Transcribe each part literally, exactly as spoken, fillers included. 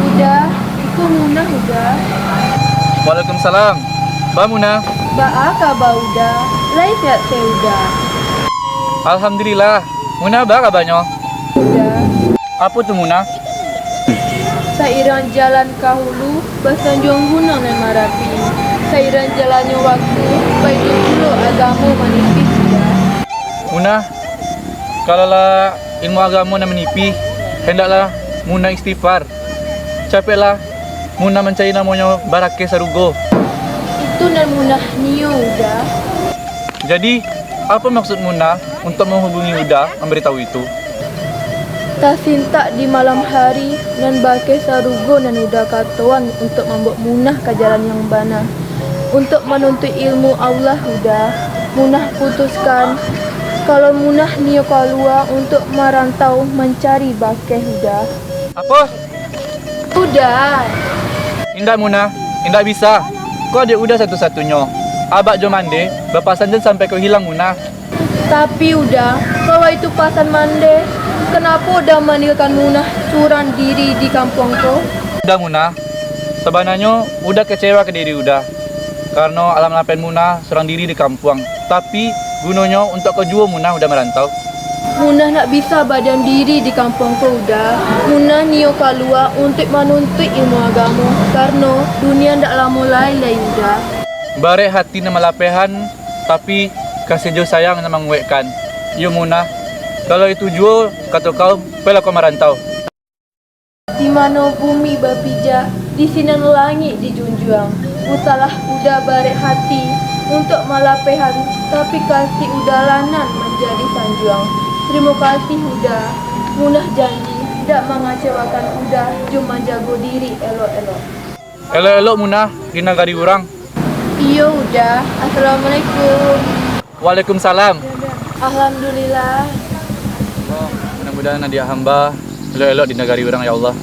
Uda, iko Munah, Uda. Waalaikumsalam. Ba Munah. Baa kaba Uda? Lai sehat se Uda? Alhamdulillah. Munah, ba kabanyo? Uda. Apo tu, Munah? Sairang jalan ka hulu, basanjuang gunuang nan marapi. Sairang jalannyo wakatu, baitu pulo agamo manipih, Uda. Munah, kalau lah ilmu agamo nan manipih, hendaklah Munah istighfar. Capeklah Munah mancari namonyo barakeh sarugo. Itu nan Munah nio, Uda. Jadi, apo maksud Munah untuak manghubungi Uda mambaritahu itu? Tasintak di malam hari, nan bakeh sarugo nan Uda katoan untuak mambaok Munah ka jalan yang bana. Untuak manuntuik ilmu Allah, Uda, Munah putuskan, kalau Munah nio kalua untuak marantau mancari bakeh, Uda. Apo? Uda. Indak, Munah, indak bisa. Ko adiak Uda satu-satunyo. Abak jo Mande bapasan jan sampai ko hilang, Munah. Tapi Uda, kalau itu pasan Mande, kanapo Uda maninggakan Munah surang diri di kampuang ko? Uda, Munah, sabananyo Uda kecewa ka diri Uda, karano alah malapehan Munah surang diri di kampuang. Tapi, gunonyo untuak ko juo Munah Uda marantau. Munah ndak bisa badiam diri di kampuang ko, Uda. Munah nio kalua untuak manuntuik ilmu agamo, karano dunia ndak lamo lai, lai, Uda. Barek hati nan malapehan, tapi, kasih jo sayang nan manguekkan. Iyo, Munah, kalau itu juo kato kau, pailah kau marantau. Di mano bumi bapijak, di sinan langik dijunjuang. Usahlah Uda barek hati untuak malapehan, tapi kasih Uda lah nan manjadi sanjuang. Tarimo kasih, Uda. Munah janji, indak mangecewakan Uda, jo manjago diri elok-elok. Elok-elok Munah di nagari urang. Iyo, Uda. Assalamualaikum. Waalaikumsalam. Alhamdulillah. Mudah-mudahan adiak hamba elok-elok di nagari urang, ya Allah.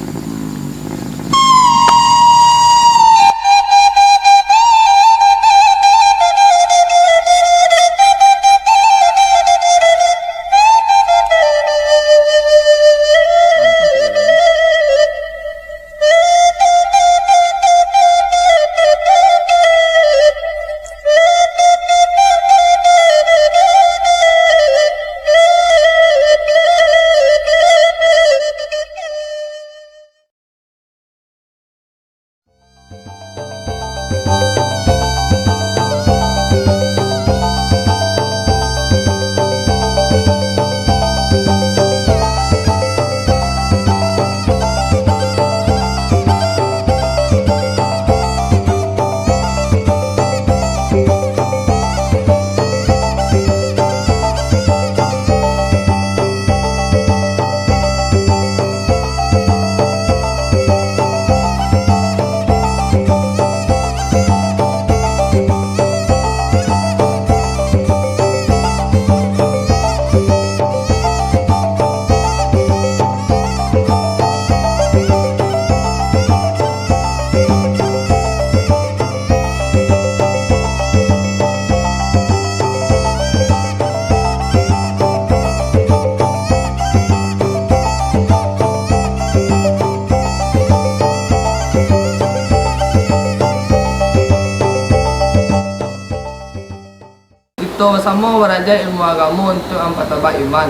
Kito basamo baraja ilmu agamo untuak mampatambah iman,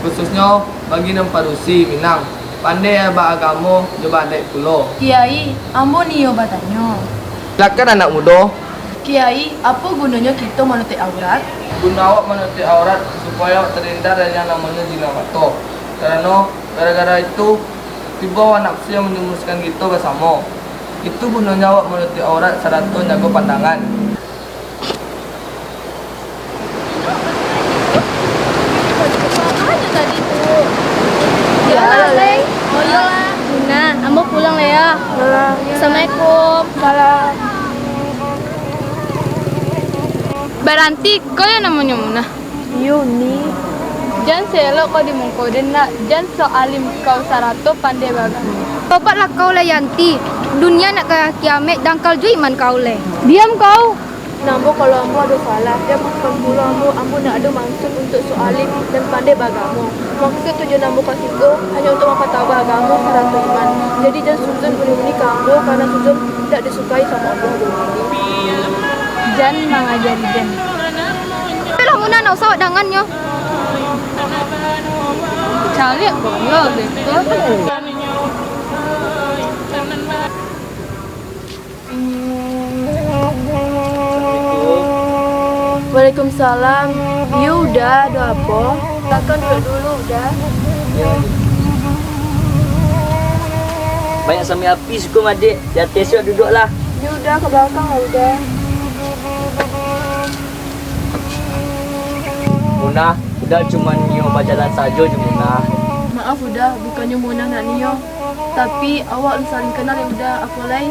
khususnyo bagi nan padusi Minang, pandai baagamo jo baadaik pulo. Kiai, ambo nio batanyo. Silakan, anak mudo. Kiai, apo gunonyo kito manutuik aurat? Guno awak manutuik aurat supayo awak tarindar dari nan namonyo zina mato. Karano gara-gara itu, tibo hawa nafsu yang manjurumuskan kito basamo. Itu gunonyo awak manutuik aurat sarato njago pandangan. Baranti, kau yo namonyo Munah? Iyo, Uni. Jan saelok kau di muko den, nak. Jan sok alim kau sarato pandai baagamo. Tobatlah kau, lah Yanti. Dunia nak ka kiamaik, dangkal juo iman kau lai. Diam kau! Nah, ambo, kalau ambo ado salah, jan maafkan pulo ambo. Ambo ndak ado maksud untuak sok alim dan pandai baagamo. Maksud tujuan ambo ka siko hanyo untuak mampatabah agamo sarato iman. Jadi, jan suzon uni-uni ka ambo, karano suzon indak disukai samo Allah. Jan mangajari jan. Ayolah, Munah, ndak usah awak dangannyo. Caliak pulo beko. Waalaikumsalam. Iyo, Uda, ado apo? Silakan duduak dulu, Uda. Banyak sambil api suko madek, di ateh siok duduaklah. Iyo, Uda, ka balakang lah, Uda. Munah, Uda cuma nio bajalan sajo jo Munah. Maaf, Uda, bukannyo Munah ndak nio. Tapi, awak lah saling kenal, yo Uda, apo lai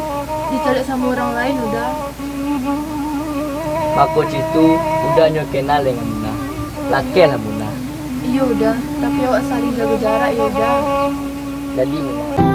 dicaliak samo urang lain, Uda. Mako citu, Uda nyo kenal dengan Munah. Lakehlah Munah. Iyo, Uda, tapi awak saling jago jarak, yo, Uda. Jadi, Munah.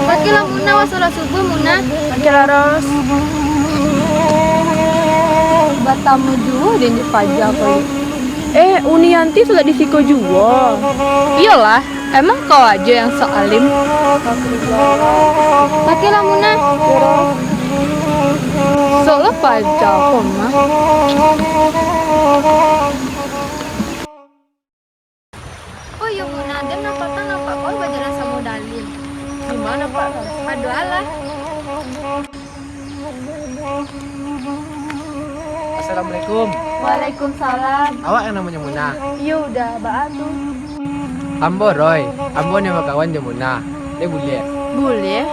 Pakailah Munah, wak solat subuah, Munah. Pakailah, Ros. Batamu juo den jo paja ko. Eh, Uni Yanti solat di siko juo. Iyolah. Emang kau ajo yang sok alim? Pakailah Munah. Sok lah paja kau mah. Oh iyo, Munah, den dapatan nampak kau bajalan samo Dalil. Di ma nampak kau? Aduh, alah. Assalamualaikum. Waalaikumsalam. Awak yang namonyo Munah? Iyo, Uda, baa tu? Ambo Roy, ambo nio bakawan jo Munah. Lai buliah? Buliah.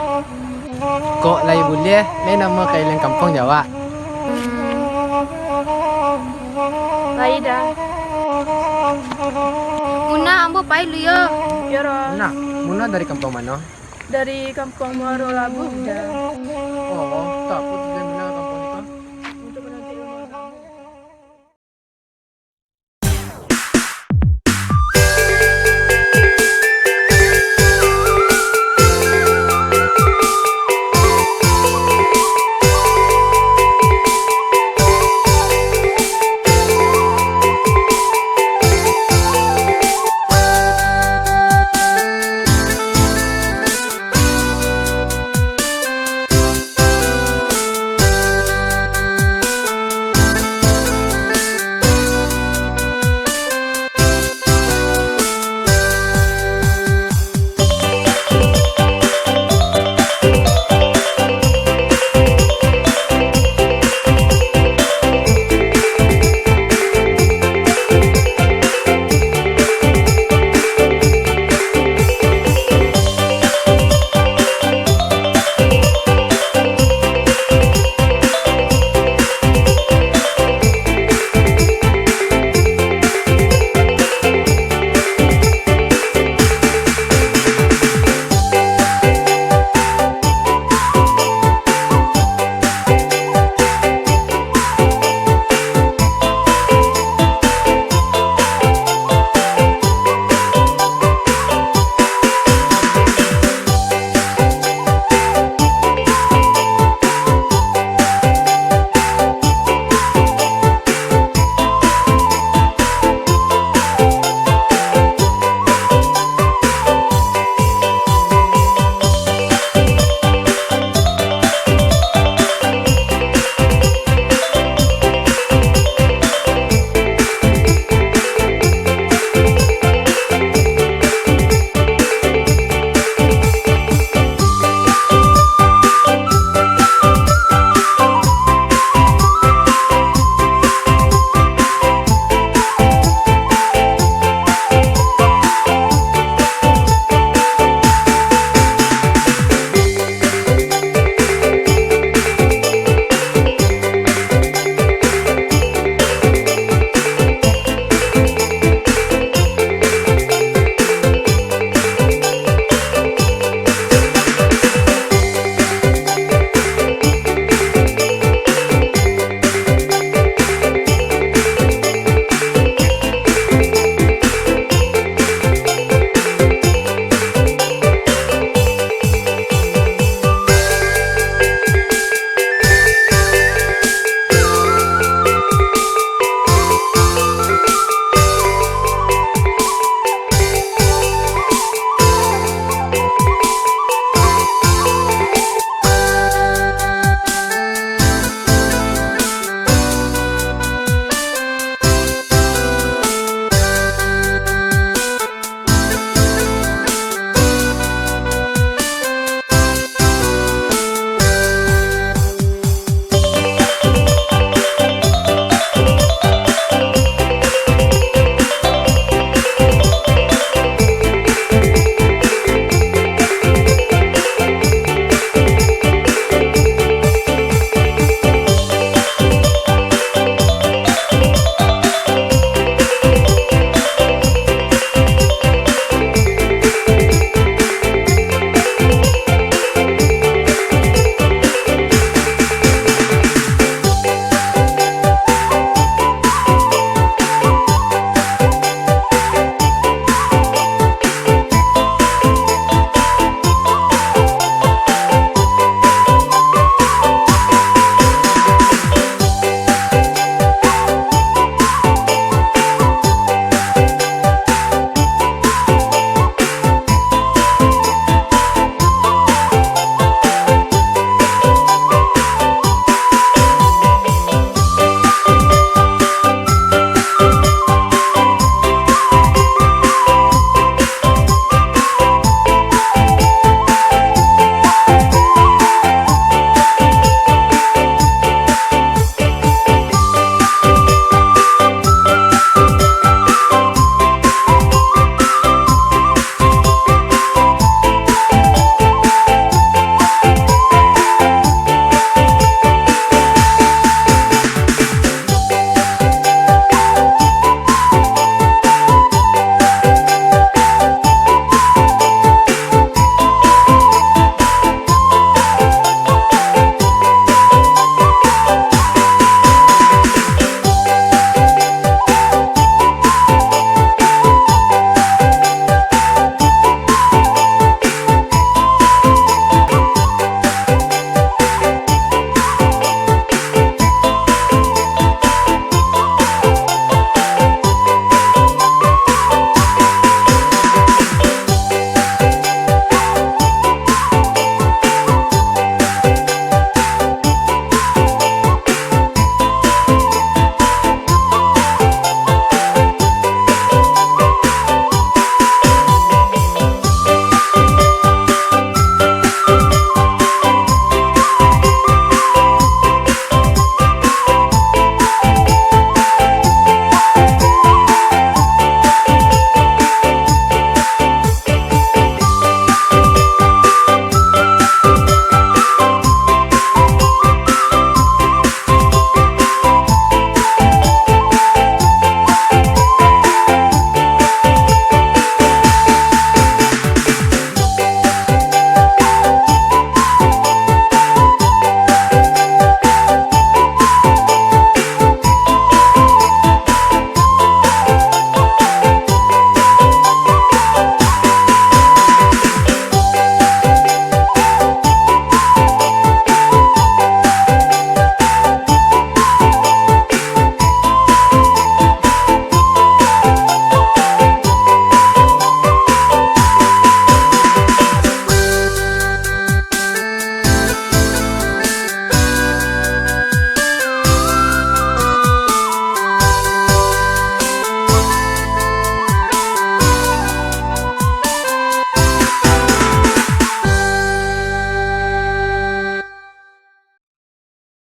Kok lai buliah, lai namo kailiang kampuang jo awak? Hmm. Lai, Da. Munah, ambo pai dulu yo. Yo, Ros. Munah, Munah dari kampuang mano? Dari kampuang Muaro Labuah, Da. Oh,